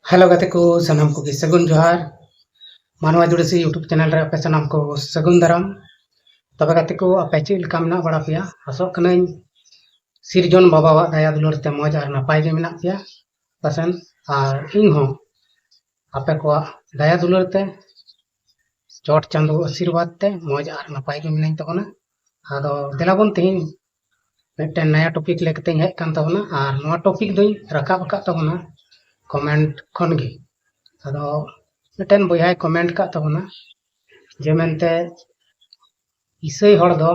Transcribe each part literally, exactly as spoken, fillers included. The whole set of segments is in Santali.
ᱦᱮᱞᱳ ᱜᱟᱛᱮ ᱠᱚ, ᱥᱟᱱᱟᱢ ᱠᱚᱜᱮ ᱥᱟᱹᱜᱩᱱ ᱡᱚᱦᱟᱨ᱾ ᱢᱟᱱᱣᱟ ᱡᱩᱰᱤᱥᱤ YouTube ᱪᱮᱱᱮᱞ ᱨᱮ ᱟᱯᱮ ᱥᱟᱱᱟᱢ ᱠᱚ ᱥᱟᱹᱜᱩᱱ ᱫᱟᱨᱟᱢ᱾ ᱛᱚᱵᱮ ᱜᱟᱛᱮ ᱠᱚ, ᱟᱯᱮ ᱪᱮᱫ ᱞᱮᱠᱟ ᱢᱮᱱᱟᱜ ᱵᱟᱲᱟ ᱯᱮᱭᱟ? ᱟᱥᱚᱜ ᱠᱟᱹᱱᱟᱹᱧ ᱥᱤᱨᱡᱚᱱ ᱵᱟᱵᱟᱣᱟᱜ ᱫᱟᱭᱟ ᱫᱩᱞᱟᱹᱲ ᱛᱮ ᱢᱚᱡᱽ ᱟᱨ ᱱᱟᱯᱟᱭ ᱜᱮ ᱢᱮᱱᱟᱜ ᱯᱮᱭᱟ ᱯᱟᱥᱮᱱ᱾ ᱟᱨ ᱤᱧ ᱦᱚᱸ ᱟᱯᱮ ᱠᱚᱣᱟᱜ ᱫᱟᱭᱟ ᱫᱩᱞᱟᱹᱲ ᱛᱮ, ᱪᱚᱴ ᱪᱟᱸᱫᱳ ᱟᱥᱤᱨᱵᱟᱫᱽ ᱛᱮ ᱢᱚᱡᱽ ᱟᱨ ᱱᱟᱯᱟᱭ ᱜᱮ ᱢᱤᱱᱟᱹᱧ ᱛᱟᱵᱚᱱᱟ᱾ ᱟᱫᱚ ᱫᱮᱞᱟ ᱵᱚᱱ, ᱛᱮᱦᱮᱧ ᱢᱤᱫᱴᱮᱱ ᱱᱟᱭᱟ ᱴᱚᱯᱤᱠ ᱞᱮ ᱠᱟᱛᱮᱧ ᱦᱮᱡ ᱟᱠᱟᱱ ᱛᱟᱵᱚᱱᱟ, ᱟᱨ ᱱᱚᱣᱟ ᱴᱚᱯᱤᱠ ᱫᱚᱧ ᱨᱟᱠᱟᱵ ᱟᱠᱟᱫ ᱛᱟᱵᱚᱱᱟ ᱠᱚᱢᱮᱱᱴ ᱠᱷᱚᱱ ᱜᱮ᱾ ᱟᱫᱚ ᱢᱤᱫᱴᱮᱱ ᱵᱚᱭᱦᱟᱭ ᱠᱚᱢᱮᱱᱴ ᱟᱠᱟᱫ ᱛᱟᱵᱚᱱᱟ ᱡᱮ ᱢᱮᱱᱛᱮ, ᱤᱥᱟᱹᱭ ᱦᱚᱲ ᱫᱚ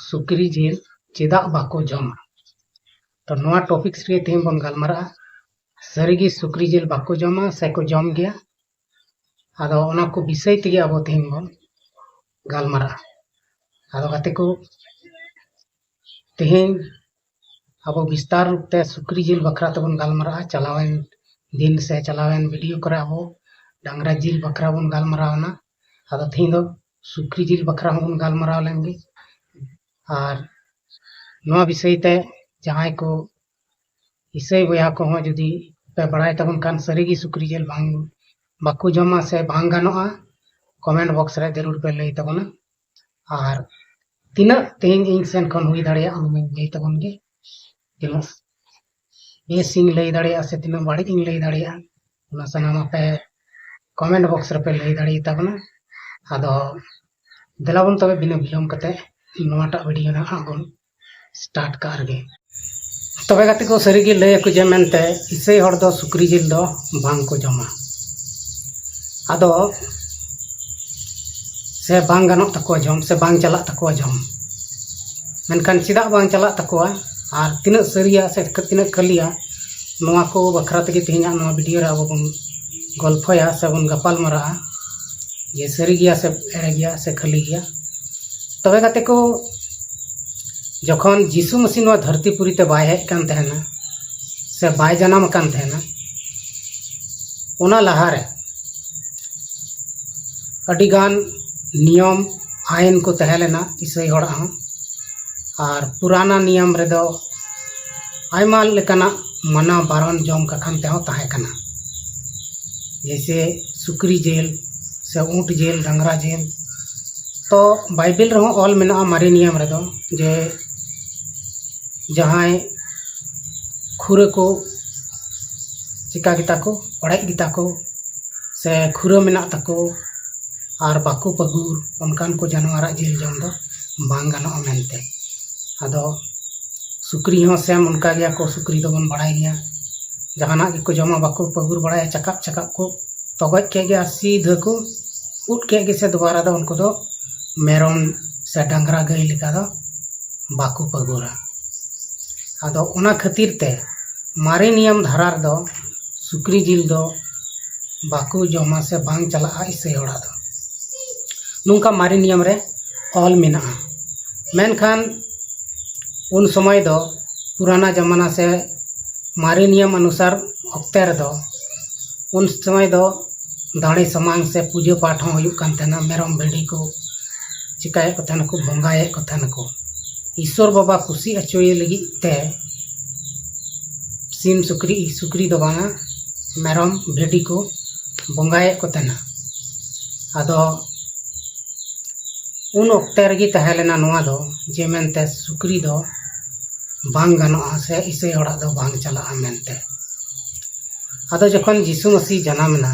ᱥᱩᱠᱨᱤ ᱡᱤᱞ ᱪᱮᱫᱟᱜ ᱵᱟᱠᱚ ᱡᱚᱢᱟ? ᱛᱚ ᱱᱚᱣᱟ ᱴᱚᱯᱤᱠ ᱨᱮ ᱛᱮᱦᱮᱧ ᱵᱚᱱ ᱜᱟᱞᱢᱟᱨᱟᱜᱼᱟ, ᱥᱟᱹᱨᱤᱜᱮ ᱥᱩᱠᱨᱤ ᱡᱤᱞ ᱵᱟᱠᱚ ᱡᱚᱢᱟ ᱥᱮ ᱠᱚ ᱡᱚᱢ ᱜᱮᱭᱟ? ᱟᱫᱚ ᱚᱱᱟ ᱠᱚ ᱵᱤᱥᱚᱭ ᱛᱮᱜᱮ ᱟᱵᱚ ᱛᱮᱦᱮᱧ ᱵᱚᱱ ᱜᱟᱞᱢᱟᱨᱟᱜᱼᱟ᱾ ᱟᱫᱚ ᱜᱟᱛᱮ ᱠᱚ, ᱛᱮᱦᱮᱧ ᱟᱵᱚ ᱵᱤᱥᱛᱟᱨ ᱨᱩᱯ ᱛᱮ ᱥᱩᱠᱨᱤ ᱡᱤᱞ ᱵᱟᱠᱷᱨᱟ ᱛᱮᱵᱚᱱ ᱜᱟᱞᱢᱟᱨᱟᱜᱼᱟ᱾ ᱪᱟᱞᱟᱣᱮᱱ ᱫᱤᱱ ᱥᱮ ᱪᱟᱞᱟᱣᱮᱱ ᱵᱷᱤᱰᱤᱭᱳ ᱠᱚᱨᱮ ᱟᱵᱚ ᱰᱟᱝᱨᱟ ᱡᱤᱞ ᱵᱟᱠᱷᱨᱟ ᱵᱚᱱ ᱜᱟᱞᱢᱟᱨᱟᱣ ᱮᱱᱟ᱾ ᱟᱫᱚ ᱛᱮᱦᱮᱧ ᱫᱚ ᱥᱩᱠᱨᱤ ᱡᱤᱞ ᱵᱟᱠᱷᱨᱟ ᱦᱚᱸᱵᱚᱱ ᱜᱟᱞᱢᱟᱨᱟᱣ ᱞᱮᱱ ᱜᱮ᱾ ᱟᱨ ᱱᱚᱣᱟ ᱵᱤᱥᱚᱭ ᱛᱮ ᱡᱟᱦᱟᱸᱭ ᱠᱚ ᱤᱥᱟᱹᱭ ᱵᱚᱭᱦᱟ ᱠᱚᱦᱚᱸ ᱡᱩᱫᱤ ᱯᱮ ᱵᱟᱲᱟᱭ ᱛᱟᱵᱚᱱ ᱠᱷᱟᱱ, ᱥᱟᱹᱨᱤᱜᱮ ᱥᱩᱠᱨᱤ ᱡᱤᱞ ᱵᱟᱝ, ᱵᱟᱠᱚ ᱡᱚᱢᱟ ᱥᱮ ᱵᱟᱝ ᱜᱟᱱᱚᱜᱼᱟ, ᱠᱚᱢᱮᱱᱴ ᱵᱚᱠᱥ ᱨᱮ ᱡᱟᱹᱨᱩᱲ ᱯᱮ ᱞᱟᱹᱭ ᱛᱟᱵᱚᱱᱟ᱾ ᱟᱨ ᱛᱤᱱᱟᱹᱜ ᱛᱮᱦᱮᱧ ᱤᱧ ᱥᱮᱱ ᱠᱷᱚᱱ ᱦᱩᱭ ᱫᱟᱲᱮᱭᱟᱜᱼᱟ, ᱚᱱᱟᱧ ᱞᱟᱹᱭ ᱛᱟᱵᱚᱱ ᱜᱮ᱾ ᱛᱤᱱᱟᱹᱜ ᱵᱮᱥ ᱤᱧ ᱞᱟᱹᱭ ᱫᱟᱲᱮᱭᱟᱜᱼᱟ ᱥᱮ ᱛᱤᱱᱟᱹᱜ ᱵᱟᱹᱲᱤᱡ ᱤᱧ ᱞᱟᱹᱭ ᱫᱟᱲᱮᱭᱟᱜᱼᱟ, ᱚᱱᱟ ᱥᱟᱱᱟᱢ ᱟᱯᱮ ᱠᱚᱢᱮᱱᱴ ᱵᱚᱠᱥ ᱨᱮᱯᱮ ᱞᱟᱹᱭ ᱫᱟᱲᱮᱭᱟᱛᱟ ᱵᱚᱱᱟ᱾ ᱟᱫᱚ ᱫᱮᱞᱟ ᱵᱚᱱ ᱛᱚᱵᱮ, ᱵᱤᱱᱟᱹ ᱵᱤᱞᱚᱢ ᱠᱟᱛᱮ ᱱᱚᱣᱟᱴᱟᱜ ᱵᱷᱤᱰᱤᱭᱳ ᱱᱟᱦᱟᱜ ᱵᱚᱱ ᱥᱴᱟᱨᱴ ᱠᱟᱜ ᱨᱮᱜᱮ᱾ ᱛᱚᱵᱮ ᱜᱟᱛᱮ ᱠᱚ, ᱥᱟᱹᱨᱤᱜᱮ ᱞᱟᱹᱭ ᱟᱠᱚ ᱡᱮ ᱢᱮᱱᱛᱮ ᱤᱥᱟᱹᱭ ᱦᱚᱲ ᱫᱚ ᱥᱩᱠᱨᱤ ᱡᱤᱞ ᱫᱚ ᱵᱟᱝ ᱠᱚ ᱡᱚᱢᱟ᱾ ᱟᱫᱚ ᱥᱮ ᱵᱟᱝ ᱜᱟᱱᱚᱜ ᱛᱟᱠᱚᱣᱟ ᱡᱚᱢ, ᱥᱮ ᱵᱟᱝ ᱪᱟᱞᱟᱜ ᱛᱟᱠᱚᱣᱟ ᱡᱚᱢ᱾ ᱢᱮᱱᱠᱷᱟᱱ ᱪᱮᱫᱟᱜ ᱵᱟᱝ ᱪᱟᱞᱟᱜ ᱛᱟᱠᱚᱣᱟ ᱟᱨ ᱛᱤᱱᱟᱹᱜ ᱥᱟᱹᱨᱤᱭᱟ ᱥᱮ ᱛᱤᱱᱟᱹᱜ ᱠᱷᱟᱹᱞᱤᱭᱟ, ᱱᱚᱣᱟ ᱠᱚ ᱵᱟᱠᱷᱨᱟ ᱛᱮᱜᱮ ᱛᱮᱦᱮᱧᱟᱜ ᱱᱚᱣᱟ ᱵᱷᱤᱰᱤᱭᱳ ᱨᱮ ᱟᱵᱚ ᱵᱚᱱ ᱜᱚᱞᱯᱷᱚᱭᱟ ᱥᱮ ᱵᱚᱱ ᱜᱟᱯᱟᱞ ᱢᱟᱨᱟᱜᱼᱟ ᱡᱮ ᱥᱟᱹᱨᱤ ᱜᱮᱭᱟ ᱥᱮ ᱮᱲᱮ ᱜᱮᱭᱟ ᱥᱮ ᱠᱷᱟᱹᱞᱤ ᱜᱮᱭᱟ᱾ ᱛᱚᱵᱮ ᱜᱟᱛᱮ ᱠᱚ, ᱡᱚᱠᱷᱚᱱ ᱡᱤᱥᱩ ᱢᱟᱹᱥᱤ ᱱᱚᱣᱟ ᱫᱷᱟᱹᱨᱛᱤ ᱯᱩᱨᱤ ᱛᱮ ᱵᱟᱭ ᱦᱮᱡ ᱠᱟᱱ ᱛᱟᱦᱮᱱᱟ ᱥᱮ ᱵᱟᱭ ᱡᱟᱱᱟᱢ ᱟᱠᱟᱱ ᱛᱟᱦᱮᱱᱟ, ᱚᱱᱟ ᱞᱟᱦᱟᱨᱮ ᱟᱹᱰᱤᱜᱟᱱ ᱱᱤᱭᱚᱢ ᱟᱭᱤᱱ ᱠᱚ ᱛᱟᱦᱮᱸ ᱞᱮᱱᱟ ᱤᱥᱟᱹᱭ ᱦᱚᱲᱟᱜ ᱦᱚᱸ᱾ ᱟᱨ ᱯᱩᱨᱟᱱᱟ ᱱᱤᱭᱚᱢ ᱨᱮᱫᱚ ᱟᱭᱢᱟ ᱞᱮᱠᱟᱱᱟᱜ ᱢᱟᱱᱟ ᱵᱟᱨᱚᱱ ᱡᱚᱢ ᱠᱟᱠᱷᱟᱱ ᱛᱮᱦᱚᱸ ᱛᱟᱦᱮᱸ ᱠᱟᱱᱟ᱾ ᱡᱮᱭᱥᱮ ᱥᱩᱠᱨᱤ ᱡᱤᱞ ᱥᱮ ᱩᱸᱴ ᱡᱤᱞ, ᱰᱟᱝᱨᱟ ᱡᱤᱞ᱾ ᱛᱚ ᱵᱟᱭᱵᱮᱞ ᱨᱮᱦᱚᱸ ᱚᱞ ᱢᱮᱱᱟᱜᱼᱟ ᱢᱟᱨᱮ ᱱᱤᱭᱚᱢ ᱨᱮᱫᱚ, ᱡᱮ ᱡᱟᱦᱟᱸᱭ ᱠᱷᱩᱨᱟᱹ ᱠᱚ ᱪᱤᱠᱟ ᱜᱮᱛᱟ ᱠᱚ, ᱚᱲᱮᱡ ᱜᱮᱛᱟ ᱠᱚ, ᱥᱮ ᱠᱷᱩᱨᱟᱹ ᱢᱮᱱᱟᱜ ᱛᱟᱠᱚ, ᱟᱨ ᱵᱟᱠᱚ ᱯᱟᱹᱜᱩᱨ, ᱚᱱᱠᱟᱱ ᱠᱚ ᱡᱟᱱᱣᱟᱨᱟᱜ ᱡᱤᱞ ᱡᱚᱢ ᱫᱚ ᱵᱟᱝ ᱜᱟᱱᱚᱜᱼᱟ ᱢᱮᱱᱛᱮ᱾ ᱟᱫᱚ ᱥᱩᱠᱨᱤ ᱦᱚᱸ ᱥᱮᱢ ᱚᱱᱠᱟ ᱜᱮᱭᱟ ᱠᱚ, ᱥᱩᱠᱨᱤ ᱫᱚᱵᱚᱱ ᱵᱟᱲᱟᱭ ᱜᱮᱭᱟ, ᱡᱟᱦᱟᱱᱟᱜ ᱜᱮᱠᱚ ᱡᱚᱢᱟ, ᱵᱟᱠᱚ ᱯᱟᱹᱜᱩᱨ ᱵᱟᱲᱟᱭᱟ, ᱪᱟᱠᱟᱵ ᱪᱟᱠᱟᱵ ᱠᱚ ᱛᱚᱜᱚᱡ ᱠᱮᱫ ᱜᱮ ᱟᱨ ᱥᱤᱫᱷᱟᱹ ᱠᱚ ᱩᱫ ᱠᱮᱫ ᱜᱮ, ᱥᱮ ᱫᱩᱵᱟᱨᱟ ᱫᱚ ᱩᱱᱠᱩ ᱫᱚ ᱢᱮᱨᱚᱢ ᱥᱮ ᱰᱟᱝᱨᱟ ᱜᱟᱹᱭ ᱞᱮᱠᱟ ᱫᱚ ᱵᱟᱠᱚ ᱯᱟᱹᱜᱩᱨᱟ᱾ ᱟᱫᱚ ᱚᱱᱟ ᱠᱷᱟᱹᱛᱤᱨ ᱛᱮ ᱢᱟᱨᱮ ᱱᱤᱭᱚᱢ ᱫᱷᱟᱨᱟ ᱨᱮᱫᱚ ᱥᱩᱠᱨᱤ ᱡᱤᱞ ᱫᱚ ᱵᱟᱠᱚ ᱡᱚᱢᱟ ᱥᱮ ᱵᱟᱝ ᱪᱟᱞᱟᱜᱼᱟ ᱤᱥᱟᱹᱭ ᱦᱚᱲᱟᱜ ᱫᱚ, ᱱᱚᱝᱠᱟ ᱢᱟᱨᱮ ᱱᱤᱭᱚᱢ ᱨᱮ ᱚᱞ ᱢᱮᱱᱟᱜᱼᱟ᱾ ᱢᱮᱱᱠᱷᱟᱱ ᱩᱱ ᱥᱚᱢᱚᱭ ᱫᱚ ᱯᱩᱨᱟᱱᱟ ᱡᱟᱢᱟᱱᱟ ᱥᱮ ᱢᱟᱨᱮ ᱱᱤᱭᱚᱢ ᱚᱱᱩᱥᱟᱨ ᱚᱠᱛᱮ ᱨᱮᱫᱚ, ᱩᱱ ᱥᱚᱢᱚᱭ ᱫᱚ ᱫᱟᱲᱮ ᱥᱟᱢᱟᱝ ᱥᱮ ᱯᱩᱡᱟᱹ ᱯᱟᱴ ᱦᱚᱸ ᱦᱩᱭᱩᱜ ᱠᱟᱱ ᱛᱟᱦᱮᱱᱟ᱾ ᱢᱮᱨᱚᱢ ᱵᱷᱤᱰᱤ ᱠᱚ ᱪᱤᱠᱟᱹᱭᱮᱫ ᱠᱚ ᱛᱟᱦᱮᱱᱟᱠᱚ, ᱵᱚᱸᱜᱟᱭᱮᱫ ᱠᱚ ᱛᱟᱦᱮᱱᱟᱠᱚ᱾ ᱤᱥᱥᱚᱨ ᱵᱟᱵᱟ ᱠᱩᱥᱤ ᱦᱚᱪᱚᱭᱮ ᱞᱟᱹᱜᱤᱫ ᱛᱮ ᱥᱤᱢ ᱥᱩᱠᱨᱤ, ᱥᱩᱠᱨᱤ ᱫᱚ ᱵᱟᱝᱟ, ᱢᱮᱨᱚᱢ ᱵᱷᱤᱰᱤ ᱠᱚ ᱵᱚᱸᱜᱟᱭᱮᱫ ᱠᱚ ᱛᱟᱦᱮᱱᱟ᱾ ᱟᱫᱚ ᱩᱱ ᱚᱠᱛᱮ ᱨᱮᱜᱮ ᱛᱟᱦᱮᱸ ᱞᱮᱱᱟ ᱱᱚᱣᱟ ᱫᱚ, ᱡᱮ ᱢᱮᱱᱛᱮ ᱥᱩᱠᱨᱤ ᱫᱚ ᱵᱟᱝ ᱜᱟᱱᱚᱜᱼᱟ ᱥᱮ ᱤᱥᱟᱹᱭ ᱦᱚᱲᱟᱜ ᱫᱚ ᱵᱟᱝ ᱪᱟᱞᱟᱜᱼᱟ ᱢᱮᱱᱛᱮ᱾ ᱟᱫᱚ ᱡᱚᱠᱷᱚᱱ ᱡᱤᱥᱩ ᱢᱟᱹᱥᱤ ᱡᱟᱱᱟᱢ ᱮᱱᱟ,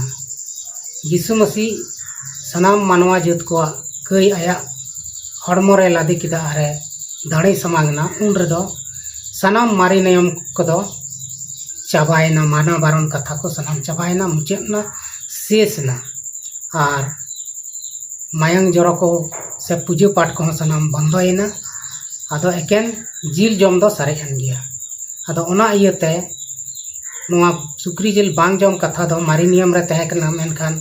ᱡᱤᱥᱩ ᱢᱟᱹᱥᱤ ᱥᱟᱱᱟᱢ ᱢᱟᱱᱣᱟ ᱡᱟᱹᱛ ᱠᱚᱣᱟᱜ ᱠᱟᱹᱭ ᱟᱭᱟᱜ ᱦᱚᱲᱢᱚ ᱨᱮ ᱞᱟᱫᱮ ᱠᱮᱫᱟ ᱟᱨᱮ ᱫᱟᱲᱮ ᱥᱟᱢᱟᱝ ᱮᱱᱟ, ᱩᱱ ᱨᱮᱫᱚ ᱥᱟᱱᱟᱢ ᱢᱟᱨᱮ ᱱᱤᱭᱚᱢ ᱠᱚᱫᱚ ᱪᱟᱵᱟᱭᱮᱱᱟ, ᱢᱟᱱᱟ ᱵᱟᱨᱚᱱ ᱠᱟᱛᱷᱟ ᱠᱚ ᱥᱟᱱᱟᱢ ᱪᱟᱵᱟᱭᱮᱱᱟ, ᱢᱩᱪᱟᱹᱫ ᱮᱱᱟ, ᱥᱮᱥ ᱮᱱᱟ᱾ ᱟᱨ ᱢᱟᱭᱟᱝ ᱡᱚᱨᱚ ᱠᱚ ᱥᱮ ᱯᱩᱡᱟᱹ ᱯᱟᱴ ᱠᱚᱦᱚᱸ ᱥᱟᱱᱟᱢ ᱵᱚᱱᱫᱚᱭᱮᱱᱟ᱾ ᱟᱫᱚ ᱮᱠᱮᱱ ᱡᱤᱞ ᱡᱚᱢ ᱫᱚ ᱥᱟᱨᱮᱡ ᱮᱱ ᱜᱮᱭᱟ᱾ ᱟᱫᱚ ᱚᱱᱟ ᱤᱭᱟᱹᱛᱮ ᱱᱚᱣᱟ ᱥᱩᱠᱨᱤ ᱡᱤᱞ ᱵᱟᱝ ᱡᱚᱢ ᱠᱟᱛᱷᱟ ᱫᱚ ᱢᱟᱨᱮ ᱱᱤᱭᱚᱢ ᱨᱮ ᱛᱟᱦᱮᱸ ᱠᱟᱱᱟ, ᱢᱮᱱᱠᱷᱟᱱ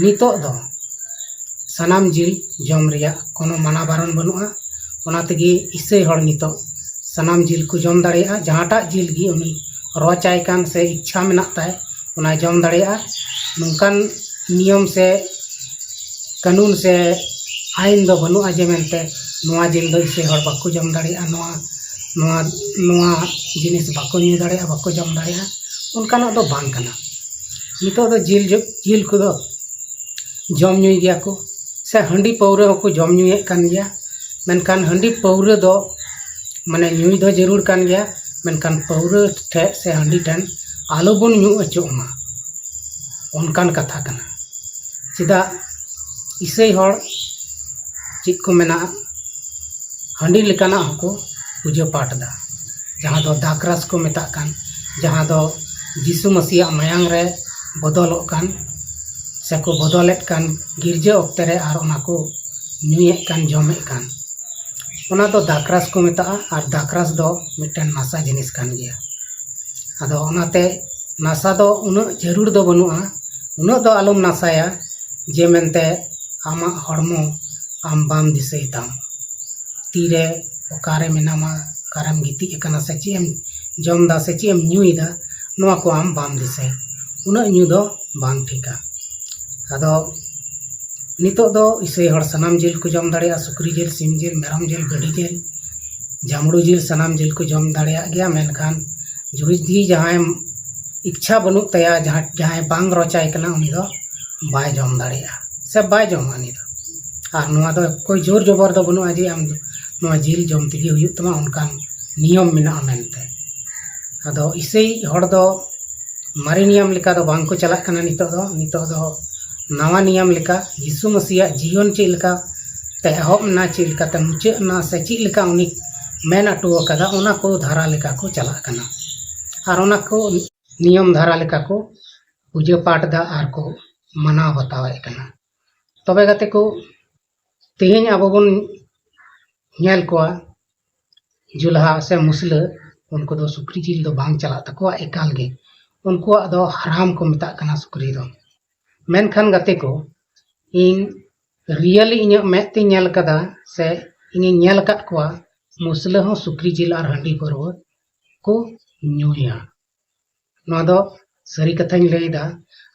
ᱱᱤᱛᱚᱜ ᱫᱚ ᱥᱟᱱᱟᱢ ᱡᱤᱞ ᱡᱚᱢ ᱨᱮᱭᱟᱜ ᱠᱳᱱᱳ ᱢᱟᱱᱟ ᱵᱟᱨᱚᱱ ᱵᱟᱹᱱᱩᱜᱼᱟ᱾ ᱚᱱᱟ ᱛᱮᱜᱮ ᱤᱥᱟᱹᱭ ᱦᱚᱲ ᱱᱤᱛᱚᱜ ᱥᱟᱱᱟᱢ ᱡᱤᱞ ᱠᱚ ᱡᱚᱢ ᱫᱟᱲᱮᱭᱟᱜᱼᱟ᱾ ᱡᱟᱦᱟᱸᱴᱟᱜ ᱡᱤᱞ ᱜᱮ ᱩᱱᱤ ᱨᱚᱪᱟᱭ ᱠᱟᱱ ᱥᱮ ᱤᱪᱪᱷᱟ ᱢᱮᱱᱟᱜ ᱛᱟᱭ, ᱚᱱᱟᱭ ᱡᱚᱢ ᱫᱟᱲᱮᱭᱟᱜᱼᱟ᱾ ᱱᱚᱝᱠᱟᱱ ᱱᱤᱭᱚᱢ ᱥᱮ ᱠᱟᱹᱱᱩᱱ ᱥᱮ ᱟᱭᱤᱱ ᱫᱚ ᱵᱟᱹᱱᱩᱜᱼᱟ ᱡᱮ ᱢᱮᱱᱛᱮ ᱱᱚᱣᱟ ᱡᱤᱞ ᱫᱚ ᱤᱥᱟᱹᱭ ᱦᱚᱲ ᱵᱟᱠᱚ ᱡᱚᱢ ᱫᱟᱲᱮᱭᱟᱜᱼᱟ, ᱱᱚᱣᱟ ᱱᱚᱣᱟ ᱱᱚᱣᱟ ᱡᱤᱱᱤᱥ ᱵᱟᱠᱚ ᱧᱩ ᱫᱟᱲᱮᱭᱟᱜᱼᱟ, ᱵᱟᱠᱚ ᱡᱚᱢ ᱫᱟᱲᱮᱭᱟᱜᱼᱟ, ᱚᱱᱠᱟᱱᱟᱜ ᱫᱚ ᱵᱟᱝ ᱠᱟᱱᱟ᱾ ᱱᱤᱛᱚᱜ ᱫᱚ ᱡᱤᱞ ᱡᱚ- ᱡᱤᱞ ᱠᱚᱫᱚ ᱡᱚᱢ ᱧᱩᱭ ᱜᱮᱭᱟ ᱠᱚ, ᱥᱮ ᱦᱟᱺᱰᱤ ᱯᱟᱹᱣᱨᱟᱹ ᱦᱚᱸᱠᱚ ᱡᱚᱢ ᱧᱩᱭᱮᱫ ᱠᱟᱱ ᱜᱮᱭᱟ᱾ ᱢᱮᱱᱠᱷᱟᱱ ᱦᱟᱺᱰᱤ ᱯᱟᱹᱣᱨᱟᱹ ᱫᱚ ᱢᱟᱱᱮ ᱧᱩᱭ ᱫᱚ ᱡᱟᱹᱨᱩᱲ ᱠᱟᱱ ᱜᱮᱭᱟ, ᱢᱮᱱᱠᱷᱟᱱ ᱯᱟᱹᱣᱨᱟᱹ ᱴᱷᱮᱡ ᱥᱮ ᱦᱟᱺᱰᱤ ᱴᱷᱮᱱ ᱟᱞᱚ ᱵᱚᱱ ᱧᱩ ᱦᱚᱪᱚᱜ ᱢᱟ, ᱚᱱᱠᱟᱱ ᱠᱟᱛᱷᱟ ᱠᱟᱱᱟ᱾ ᱪᱮᱫᱟᱜ ᱤᱥᱟᱹᱭ ᱦᱚᱲ ᱪᱮᱫ ᱠᱚ ᱢᱮᱱᱟ, ᱦᱟᱺᱰᱤ ᱞᱮᱠᱟᱱᱟᱜ ᱦᱚᱸᱠᱚ ᱯᱩᱡᱟᱹ ᱯᱟᱴ ᱮᱫᱟ, ᱡᱟᱦᱟᱸ ᱫᱚ ᱫᱟᱠᱨᱟᱥ ᱠᱚ ᱢᱮᱛᱟᱜ ᱠᱟᱱ, ᱡᱟᱦᱟᱸ ᱫᱚ ᱡᱤᱥᱩ ᱢᱟᱹᱥᱤᱭᱟᱜ ᱢᱟᱭᱟᱝ ᱨᱮ ᱵᱚᱫᱚᱞᱚᱜ ᱠᱟᱱ, ᱥᱮᱠᱚ ᱵᱚᱫᱚᱞᱮᱫ ᱠᱟᱱ ᱜᱤᱨᱡᱟᱹ ᱚᱠᱛᱮ ᱨᱮ, ᱟᱨ ᱚᱱᱟ ᱠᱚ ᱧᱩᱭᱮᱫ ᱠᱟᱱ, ᱡᱚᱢᱮᱫ ᱠᱟᱱ, ᱚᱱᱟ ᱫᱚ ᱫᱟᱠᱨᱟᱥ ᱠᱚ ᱢᱮᱛᱟᱜᱼᱟ᱾ ᱟᱨ ᱫᱟᱠᱨᱟᱥ ᱫᱚ ᱢᱤᱫᱴᱮᱱ ᱱᱟᱥᱟ ᱡᱤᱱᱤᱥ ᱠᱟᱱ ᱜᱮᱭᱟ᱾ ᱟᱫᱚ ᱚᱱᱟᱛᱮ ᱱᱟᱥᱟ ᱫᱚ ᱩᱱᱟᱹᱜ ᱡᱟᱹᱨᱩᱲ ᱫᱚ ᱵᱟᱹᱱᱩᱜᱼᱟ, ᱩᱱᱟᱹᱜ ᱫᱚ ᱟᱞᱚᱢ ᱱᱟᱥᱟᱭᱟ ᱡᱮ ᱢᱮᱱᱛᱮ ᱟᱢᱟᱜ ᱦᱚᱲᱢᱚ ᱟᱢ ᱵᱟᱢ ᱫᱤᱥᱟᱹᱭ ᱛᱟᱢ᱾ ᱛᱤᱨᱮ ᱚᱠᱟᱨᱮ ᱢᱮᱱᱟᱢᱟ, ᱚᱠᱟᱨᱮᱢ ᱜᱤᱛᱤᱡ ᱟᱠᱟᱱᱟ, ᱥᱮ ᱪᱮᱫ ᱮᱢ ᱡᱚᱢ ᱫᱟ ᱥᱮ ᱪᱮᱫ ᱮᱢ ᱧᱩᱭᱮᱫᱟ, ᱱᱚᱣᱟ ᱠᱚ ᱟᱢ ᱵᱟᱢ ᱫᱤᱥᱟᱹᱭᱟ᱾ ᱩᱱᱟᱹᱜ ᱧᱩ ᱫᱚ ᱵᱟᱝ ᱴᱷᱤᱠᱟ᱾ ᱟᱫᱚ ᱱᱤᱛᱚᱜ ᱫᱚ ᱤᱥᱟᱹᱭ ᱦᱚᱲ ᱥᱟᱱᱟᱢ ᱡᱤᱞ ᱠᱚ ᱡᱚᱢ ᱫᱟᱲᱮᱭᱟᱜᱼᱟ, ᱥᱩᱠᱨᱤ ᱡᱤᱞ, ᱥᱤᱢ ᱡᱤᱞ, ᱢᱮᱨᱚᱢ ᱡᱤᱞ, ᱵᱷᱤᱰᱤ ᱡᱤᱞ, ᱡᱟᱢᱲᱩ ᱡᱤᱞ, ᱥᱟᱱᱟᱢ ᱡᱤᱞ ᱠᱚ ᱡᱚᱢ ᱫᱟᱲᱮᱭᱟᱜ ᱜᱮᱭᱟ᱾ ᱢᱮᱱᱠᱷᱟᱱ ᱡᱩᱫᱤ ᱡᱟᱦᱟᱸᱭ ᱤᱪᱪᱷᱟ ᱵᱟᱹᱱᱩᱜ ᱛᱟᱭᱟ, ᱡᱟᱦᱟᱸ, ᱡᱟᱦᱟᱸᱭ ᱵᱟᱝ ᱨᱚᱪᱟᱭ ᱠᱟᱱᱟ, ᱩᱱᱤ ᱫᱚ ᱵᱟᱭ ᱡᱚᱢ ᱫᱟᱲᱮᱭᱟᱜᱼᱟ ᱥᱮ ᱵᱟᱭ ᱡᱚᱢᱟ ᱩᱱᱤ ᱫᱚ᱾ ᱟᱨ ᱱᱚᱣᱟ ᱫᱚ ᱚᱠᱚᱭ ᱡᱳᱨ ᱡᱚᱵᱚᱨ ᱫᱚ ᱵᱟᱹᱱᱩᱜᱼᱟ ᱡᱮ ᱟᱢ ᱱᱚᱣᱟ ᱡᱤᱞ ᱡᱚᱢ ᱛᱮᱜᱮ ᱦᱩᱭᱩᱜ ᱛᱟᱢᱟ, ᱚᱱᱠᱟᱱ ᱱᱤᱭᱚᱢ ᱢᱮᱱᱟᱜᱼᱟ ᱢᱮᱱᱛᱮ᱾ ᱟᱫᱚ ᱤᱥᱟᱹᱭ ᱦᱚᱲ ᱫᱚ ᱢᱟᱨᱮ ᱱᱤᱭᱚᱢ ᱞᱮᱠᱟ ᱫᱚ ᱵᱟᱝ ᱠᱚ ᱪᱟᱞᱟᱜ ᱠᱟᱱᱟ ᱱᱤᱛᱚᱜ ᱫᱚ᱾ ᱱᱤᱛᱚᱜ ᱫᱚ ᱱᱟᱣᱟ ᱱᱤᱭᱚᱢ ᱞᱮᱠᱟ ᱡᱤᱥᱩ ᱢᱟᱹᱥᱤᱭᱟᱜ ᱡᱤᱭᱚᱱ ᱪᱮᱫ ᱞᱮᱠᱟ ᱛᱮ ᱮᱦᱚᱵ ᱮᱱᱟ, ᱪᱮᱫ ᱞᱮᱠᱟᱛᱮ ᱢᱩᱪᱟᱹᱫ ᱮᱱᱟ, ᱥᱮ ᱪᱮᱫ ᱞᱮᱠᱟ ᱩᱱᱤ ᱢᱮᱱ ᱦᱚᱴᱚ ᱟᱠᱟᱫᱟ, ᱚᱱᱟ ᱠᱚ ᱫᱷᱟᱨᱟ ᱞᱮᱠᱟ ᱠᱚ ᱪᱟᱞᱟᱜ ᱠᱟᱱᱟ᱾ ᱟᱨ ᱚᱱᱟ ᱠᱚ ᱱᱤᱭᱚᱢ ᱫᱷᱟᱨᱟ ᱞᱮᱠᱟ ᱠᱚ ᱯᱩᱡᱟᱹ ᱯᱟᱴ ᱮᱫᱟ ᱟᱨ ᱠᱚ ᱢᱟᱱᱟᱣ ᱵᱟᱛᱟᱣᱮᱫ ᱠᱟᱱᱟ᱾ ᱛᱚᱵᱮ ᱜᱟᱛᱮ ᱠᱚ, ᱛᱮᱦᱮᱧ ᱟᱵᱚ ᱵᱚᱱ ᱧᱮᱞ ᱠᱚᱣᱟ ᱡᱩᱞᱦᱟ ᱥᱮ ᱢᱩᱥᱞᱟᱹ, ᱩᱱᱠᱩ ᱫᱚ ᱥᱩᱠᱨᱤ ᱡᱤᱞ ᱫᱚ ᱵᱟᱝ ᱪᱟᱞᱟᱜ ᱛᱟᱠᱚᱣᱟ ᱮᱠᱟᱞ ᱜᱮ᱾ ᱩᱱᱠᱩᱣᱟᱜ ᱫᱚ ᱦᱟᱨᱟᱢ ᱠᱚ ᱢᱮᱛᱟᱜ ᱠᱟᱱᱟ ᱥᱩᱠᱨᱤ ᱫᱚ᱾ ᱢᱮᱱᱠᱷᱟᱱ ᱜᱟᱛᱮ ᱠᱚ, ᱤᱧ ᱨᱤᱭᱮᱞᱤ ᱤᱧᱟᱹᱜ ᱢᱮᱫ ᱛᱮᱧ ᱧᱮᱞ ᱠᱟᱫᱟ, ᱥᱮ ᱤᱧᱤᱧ ᱧᱮᱞ ᱟᱠᱟᱫ ᱠᱚᱣᱟ, ᱢᱩᱥᱞᱟᱹ ᱦᱚᱸ ᱥᱩᱠᱨᱤ ᱡᱤᱞ ᱟᱨ ᱦᱟᱺᱰᱤ ᱯᱟᱹᱨᱣᱟᱹ ᱠᱚ ᱧᱩᱭᱟ᱾ ᱱᱚᱣᱟ ᱫᱚ ᱥᱟᱹᱨᱤ ᱠᱟᱛᱷᱟᱧ ᱞᱟᱹᱭᱫᱟ᱾